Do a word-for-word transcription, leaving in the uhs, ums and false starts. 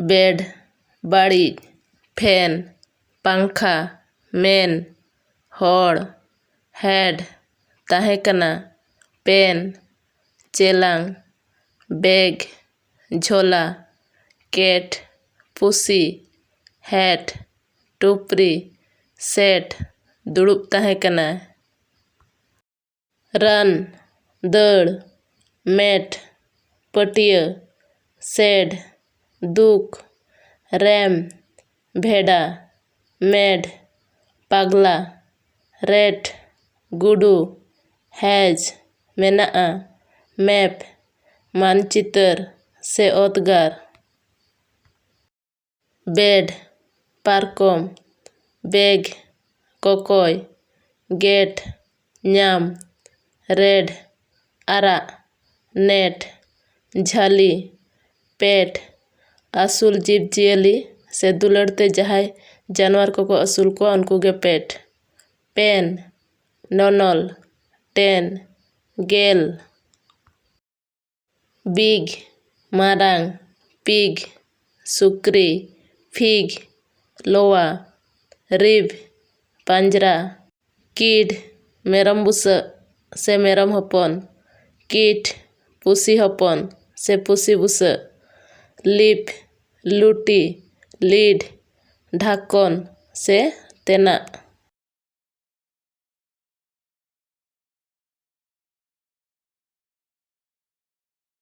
Bed, ᱵᱟᱹᱲᱤᱡ᱾ Fan, ᱯᱟᱝᱠᱷᱟ᱾ ᱢᱮᱱ, ᱦᱚᱲ᱾ ᱦᱮᱰ, ᱛᱟᱦᱮᱸ ᱠᱟᱱᱟ᱾ ᱯᱮᱱ, ᱪᱮᱞᱟᱝ᱾ ᱵᱮᱜᱽ, ᱡᱷᱚᱞᱟ᱾ ᱠᱮᱴ, ᱯᱩᱥᱤ᱾ ᱦᱮᱴ, ᱴᱩᱯᱨᱤ᱾ ᱥᱮᱴ, ᱫᱩᱲᱩᱵ ᱛᱟᱦᱮᱸ ᱠᱟᱱᱟ᱾ ᱨᱟᱱ, ᱫᱟᱹᱲ᱾ ᱢᱮᱴ, ᱯᱟᱹᱴᱭᱟᱹ᱾ ᱥᱮᱰ, ᱫᱩᱠ᱾ ᱨᱮᱢ, ᱵᱷᱮᱰᱟ᱾ ᱢᱮᱰ, ᱯᱟᱜᱽᱞᱟ᱾ ᱨᱮᱴ, ᱜᱩᱰᱩ᱾ ᱦᱮᱡ, ᱢᱮᱱᱟᱜᱼᱟ᱾ ᱢᱮᱯ, ᱢᱟᱱᱪᱤᱛᱟᱹᱨ ᱥᱮ ᱚᱛᱜᱟᱨ᱾ ᱵᱮᱰ, ᱯᱟᱨᱠᱚᱢ᱾ ᱵᱮᱜᱽ, ᱠᱚᱠᱚᱭ᱾ ᱜᱮᱴ, ᱧᱟᱢ᱾ ᱨᱮᱰ, ᱟᱨᱟᱜ᱾ ᱱᱮᱴ, ᱡᱷᱟᱹᱞᱤ᱾ ᱯᱮᱴ, ᱟᱹᱥᱩᱞ ᱡᱤᱵᱽᱼᱡᱤᱭᱟᱹᱞᱤ ᱥᱮ ᱫᱩᱞᱟᱹᱲ ᱛᱮ ᱡᱟᱦᱟᱸᱭ ᱡᱟᱱᱣᱟᱨ ᱠᱚᱠᱚ ᱟᱹᱥᱩᱞ ᱠᱚᱣᱟ, ᱩᱱᱠᱩ ᱜᱮ ᱯᱮᱴ᱾ ᱯᱮᱱ, ᱱᱚᱱᱚᱞ᱾ ᱴᱮᱱ, ᱜᱮᱞ᱾ ᱵᱤᱜᱽ, ᱢᱟᱨᱟᱝ᱾ ᱯᱤᱜᱽ, ᱥᱩᱠᱨᱤ᱾ ᱯᱷᱤᱜᱽ, ᱞᱚᱣᱟ᱾ ᱨᱤᱵᱽ, ᱯᱟᱸᱡᱽᱨᱟ᱾ ᱠᱤᱰ, ᱢᱮᱨᱚᱢ ᱵᱩᱥᱟᱹᱜ ᱥᱮ ᱢᱮᱨᱚᱢ ᱦᱚᱯᱚᱱ᱾ ᱠᱤᱴ, ᱯᱩᱥᱤ ᱦᱚᱯᱚᱱ ᱥᱮ ᱯᱩᱥᱤ ᱵᱩᱥᱟᱹᱜ᱾ ᱞᱤᱯ, ᱞᱩᱴᱤ᱾ ᱞᱤᱰ, ᱰᱷᱟᱠᱚᱱ ᱥᱮ ᱛᱮᱱᱟᱜ᱾